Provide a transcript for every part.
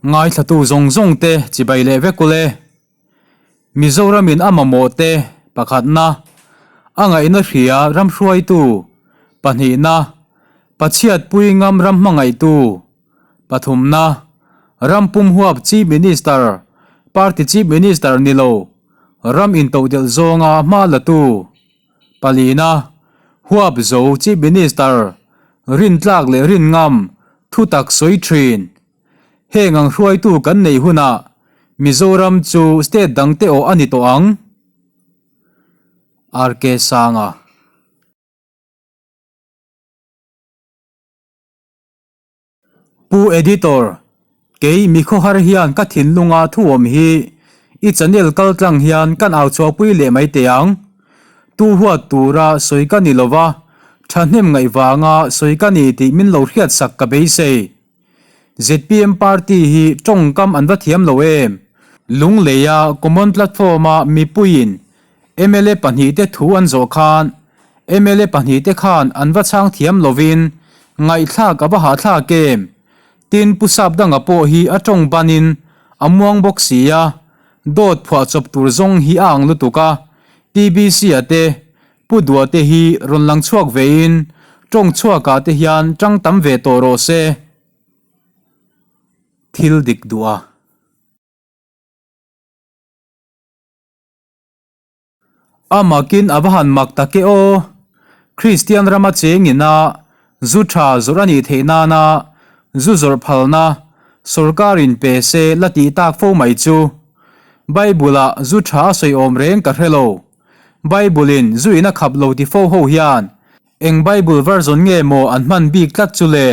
Ngaithlatu zawng zawng te chibai leh vek ule. Mizoramin a mamawh te pakhatna, a ngaihna hria ram hruaitu, pahnihna, Pachhiatpui ngam ram hmangaihtu, pathumna, ram pum huap Chief Minister, Party Chief Minister ni lo, ram intohdelh zawnga hma latu, Palina, huap zo Chief Minister, rintlak leh rin ngam, thutak sawi thin. Heng ang hruaitu kan neih hunah Mizoram chu state dang te awh a ni tawh ang. RK Sanga. Pu Editor, kei mi khawhar hian ka thinlunga thuawm hi i channel kaltlang hian kan au chhuahpui leh mai teh ang. Tu huat tura sawi ka ni lova, thahnem ngaih vanga sawi ka ni tih min lo hriatsak ka beisei. Zpm party hi tawngkam an va thiam lo em? Lungleia Common Platform-a mipuiin mla pahnihte thu an zawh khan mla pahnihte khan an va chhang thiam lovin ngaihthlak a va hahthlak em? Tin, Pu Sapdanga pawh hi a tawng banin a muang bawk si a, dawt phuahchawp tur zawng hi a ang lutuk a, TBC-a te Pu Duate hi rawn lang chhuak vein tawng chhuakah te hian tang tam ve tawh rawh se. Thil dik duh a. A makin a va han mak tak e aw. Kristian rama cheng ina zu tha zawrh a nih theih nana zu zawrh phalna sorkarin pe se la tih tak fo mai chu. Bible-ah zu tha a sawi awm reng ka hre lo. Bible-in zu in a khap lo ti fo ho hian eng Bible version nge maw an hman bik tlat chu le?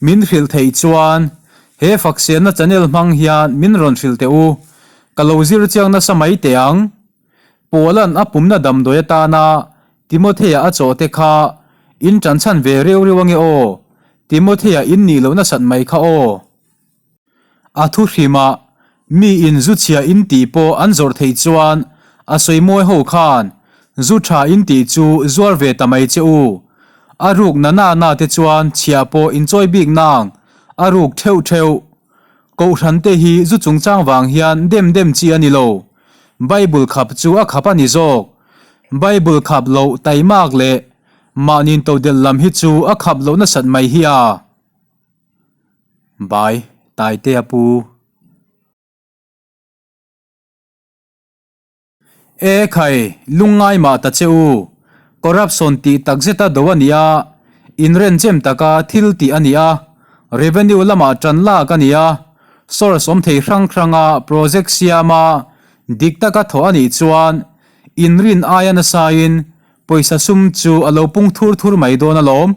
Min hrilh theih chuan he faksianna channel hmang hian min rawn hrilh teh u, ka lo zir chiang nasa mai teh ang. Paula'n a pumna damdawi atana Timothea a chawh te kha in ṭanchhan ve reu reu ange aw, Timothea in nih loh nasat mai kha aw. A thu hrimah, mi in zu chhia in tih pawh an zawrh theih chuan a sawi mawi ho khan zu tha in tih chu zuar ve ta mai che u. A ruk na na na te chuan chhia pawh in chawi bik nang, a ruk theuh theuh. Kohhran te hi zu chungchang vang hian dem dem chi a ni lo. Bible khap chu a khap a ni zawk. Bible khap loh taimak leh mahni intodelh lam hi chu a khap loh nasat mai hi a. Bai, Taitea pu. E khai, lungngai mah ta che u. Corruption tih takzeta do a ni a, inrenchem taka thil tih a ni a, revenue lamah tan lak a ni a, source awm thei hrang hranga project siama dik taka thawh a nih chuan inrin aia nasain Pawisa sum chu a lo pung thur thur mai dawn alawm.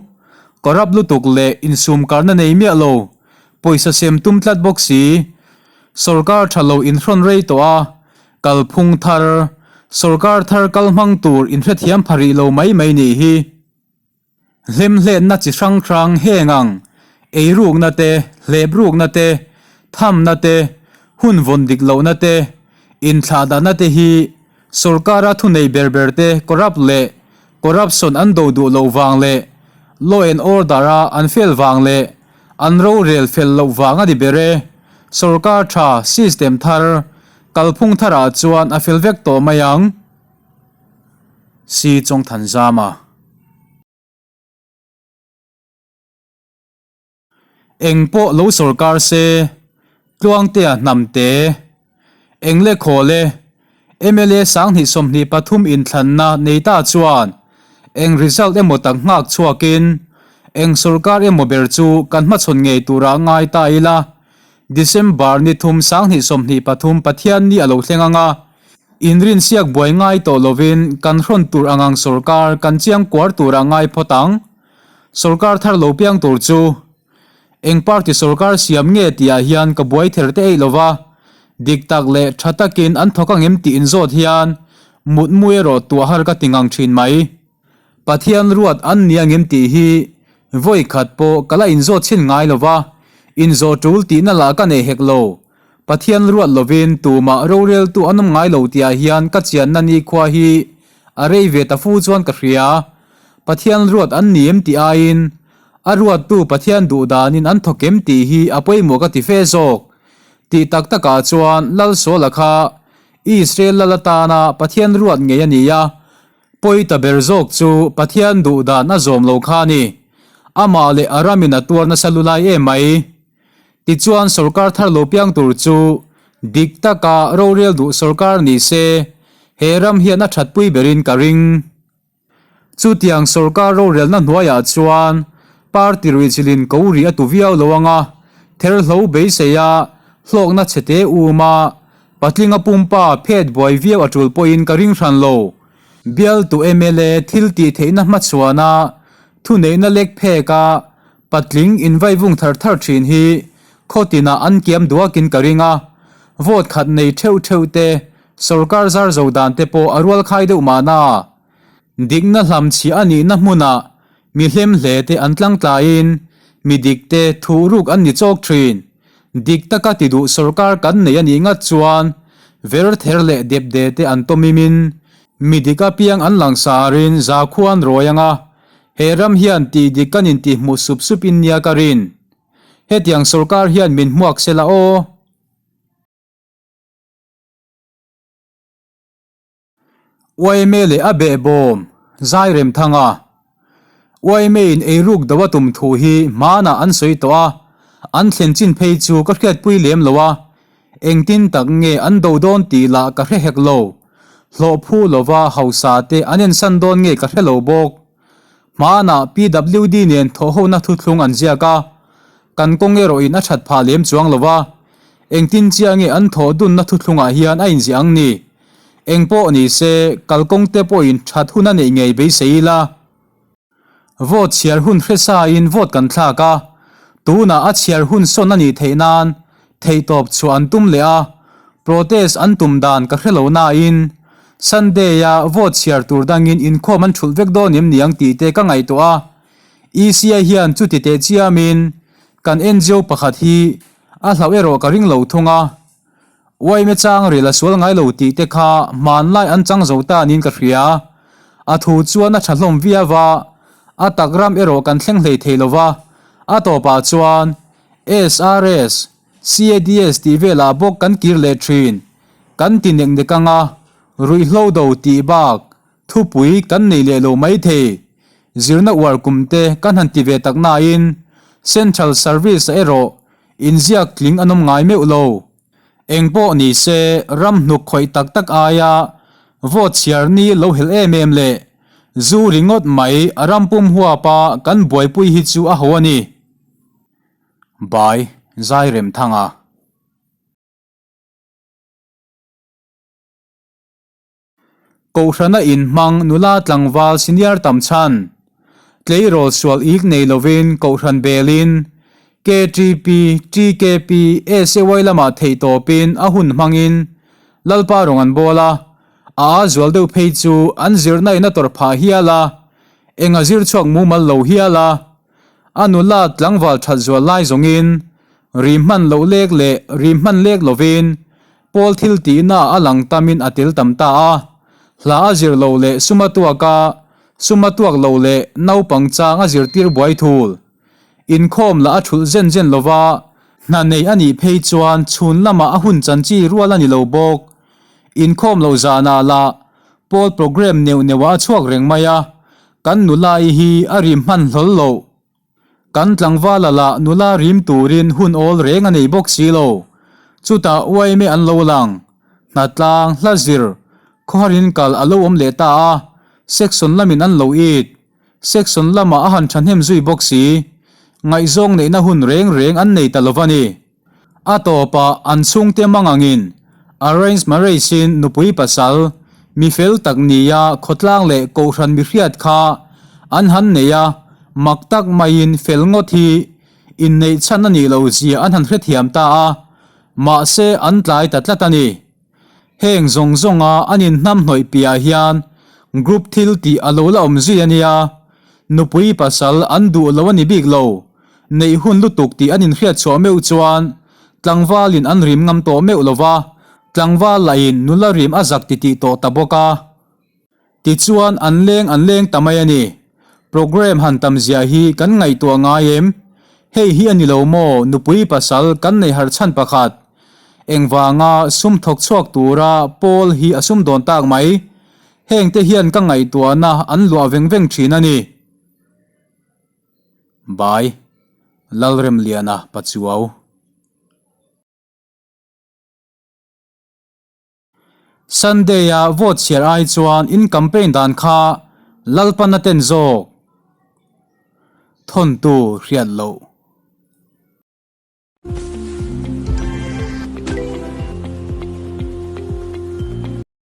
Corrupt lutuk leh insum karna nei miah lo. Pawisa sem tum tlat bawk si. Sorkar tha lo inhrawn rei tawh a, kalphung thar, sorkar thar kal hmang tur inhrethiam pha rih lo mai mai nih hi. Hlemhletna chi hrang hrang heng ang, eirukna te, hleprukna te, thamna te, hun vawn dik lohna te, inthlahdahna te hi sorkara thunei ber ber te corrupt leh corruption an do duh loh vang leh law and order a an fail vang leh an rorel fel loh vang a ni ber e. Sorkar tha system thar kalphung tharah chuan a fel vek tawh mai ang. Si Chawngthanzama. Eng pawh lo sawrkar se, Tluangtea hnamte, Engle Khawle, mla 2023 inthlanna nei ta chuan eng result emaw tak nghak chhuakin eng sawrkar emaw ber chu kan hmachhawn ngei turah ngai ta ila, December ni thum 2023 Pathianni a lo thleng ang a, Inrinsiak buai ngai tawh lovin kan hrawn tur angang sawrkar kan chiang kuar tura ngai phawt ang. Sawrkar thar lo piang tur chu eng party sawrkar siam nge tihah hian ka buai ther te eih lova, dik tak leh tha takin an thawk angem tih inzawt hian mutmu erawh tuah har ka ti ngang thin mai. Pathian ruat an ni angem tih hi vawi khat pawh ka la inzawt chhin ngai lova, inzawh tul tihna lah ka nei hek lo. Pathian ruat lovin tumah roreltu an awm ngai lo tihah hian ka chianna nikhua hi a rei ve ta fu chuan ka hria. Pathian ruat an ni em tih aiin a ruattu Pathian duh danin an thawk em tih hi a pawimawh ka ti fe zawk. Tih tak takah chuan Lalsuala kha Israel lal atana Pathian ruat ngei a ni a, pawi ta ber zawk chu Pathian duh dan a zawm lo kha a ni. Amah leh a ramin a tuar nasa lulai em mai. Tichuan sorkar thar lo piang tur chu dik taka rorel duh sorkar ni se, he ram hian a thatpui berin ka ring. Chutiang sorkar rorelna hnuaiah chuan party ruihchilhin ko ri a tu viau lo ang a, therhlo beiseia hlawkna chhete uma patlinga pumpa phet buai viau a tul pawhin ka ring hran lo. Bialtu mla thil tih theihna hmachhuana thuneihna lek pheka patling invaivung thar thar thin hi khaw tinah an kiam duakin ka ring a, vote khat nei theuh theuh te sorkar zar zo dan te pawh a rualkhai deuh mahna. Dikna hlam chhiah a nihna hmunah mi hlem hle te an tlangtlaiin mi dik te thuh ruk an ni chawk thin. Dik taka ti duh sorkar kan nei a nih ngat chuan ver ther leh dep de te an tawmim in mi dik apiang an langsarin zakhua an rawi ang a, he ram hian tih dik kan intihhmuh sup sup in nia ka rin. Hetiang sorkar hian min hmuak sela aw. Uaime leh a behbawm Zairemthanga Uaime in eiruk do a tum thu hi hmanah an sawi tawh a, an thlen chin phei chu ka hriatpui lem lo a, engtin tak nge an do dawn tih lah ka hre hek lo. Hlawh phu lova hausa te an ensan dawn nge ka hre lo bawk. Hmanah PWD nen thawhhona thuthlung an ziak a, kan kawng erawhin a that phah lem chuang lo va, engtin chiah nge an thawh dunna thuthlungah hian a inziah ang ni? Eng pawh ni se, kalkawng te pawhin that hun a neih ngei beisei ila. Vote chhiar hun hre sain vote kan thlak a, tunah a chhiar hun sawn a nih theih nan theihtawp chhuah an tum leh a, protest an tum dan ka hre lo nain Sunday-a vote chhiar tur dangin inkhawm an thulh vek dawn em niang tih te ka ngaihtuah a, ECI hian chuti teh chiamin kan NGO pakhat hi a hlauh erawh ka ring lo thung a. Uaime chang ril a sual ngai lo tih te kha hmanlai an chang zo ta niin ka hria. A thu chuan a tha hlawm viau a, a tak ram erawh kan thleng hlei thei lo va, a tawpah chuan SRS, CADS tih velah bawk kan kir leh thin. Kan ti nek nek anga, ruihhlo do tih bak thupui kan nei leh lo mai thei. Zirna uar kum te kan han ti ve tak nain Central Service-ah erawh Inziak tling an awm ngai meuh lo. Eng pawh ni se, ram hnuk khawih tak tak aia vote chhiar ni lo helh em em leh zu ringawt mai a ram pum huapa kan buaipui hi chu a ho a ni. By, Zairemthanga. Kohhrana inhmang nula tlangval senior tam chhan, tleirawl sual ik nei lovin kohhran belin KTP, TKP, SAY lamah theihtawpin a hun hmangin Lalpa rawng an bawl a, a a zual deuh phei chu an zirna in a tawrh phah hial a, eng a zir chhuak mumal lo hial a. A nula tlangval that zual lai zawngin ri hman loh lek leh ri hman lek lovin Pawl thil tihna a lang tamin a tel tam ta a, hla a zir lo leh sum a tuak a, sum a tuak lo leh naupang chang a zirtir buai thul. Inkhawm lah a thulh zen zen lo va, hna nei a nih phei chuan chhun lamah a hun chanchi rual a ni lo bawk. Inkhawm lo zanah lah pawl programme neuh neuhah a chhuak reng mai a, kan nula-i hi a rim hman hlawl loh. Kan tlangvala lah nula rim turin hun awl reng a nei bawk si lo. Chutah uaime an lo lang. Hnatlang, hla zir, khawharin kal a lo awm leh ta a, section lamin an lo it. Section lamah a han thahnem zui bawk si. Ngaihzawng neihna hun reng reng an nei ta lo va ni. A tawpah an chhungte mangangin arrange marriage-in nupui pasal, mi fel tak nia khawtlang leh kohhran mi hriat kha an han nei a, mak tak maiin fel ngawt hi inneih chhan a nih loh zia an han hrethiam ta a, mahse an tlai ta tlat a ni. Heng zawng zawnga an inhnamhnawih piahah hian group thil tih a lo la awm zui a nia, nupui pasal an duh lo a ni bik lo, neih hun lutuk tih an inhriat chhuah meuh chuan tlangvalin an rim ngam tawh meuh lo va, tlangval lahin nula rim a zak titih tawh ta bawk a. Tichuan an leng an leng ta mai a ni. Programme han tam zia hi kan ngaihtuah ngai em? Hei hi a ni lo maw nupui pasal kan nei har chhan pakhat. Engvanga sum thawk chhuak tura pawl hi a sumdawn tak mai? Hengte hian ka ngaihtuahna an luah veng veng thin a ni. By, Lalremliana Pachuau. Sunday a vote chhiar ai chuan in campaign dan kha Lalpan a ten zawk. Thawntu hriat loh.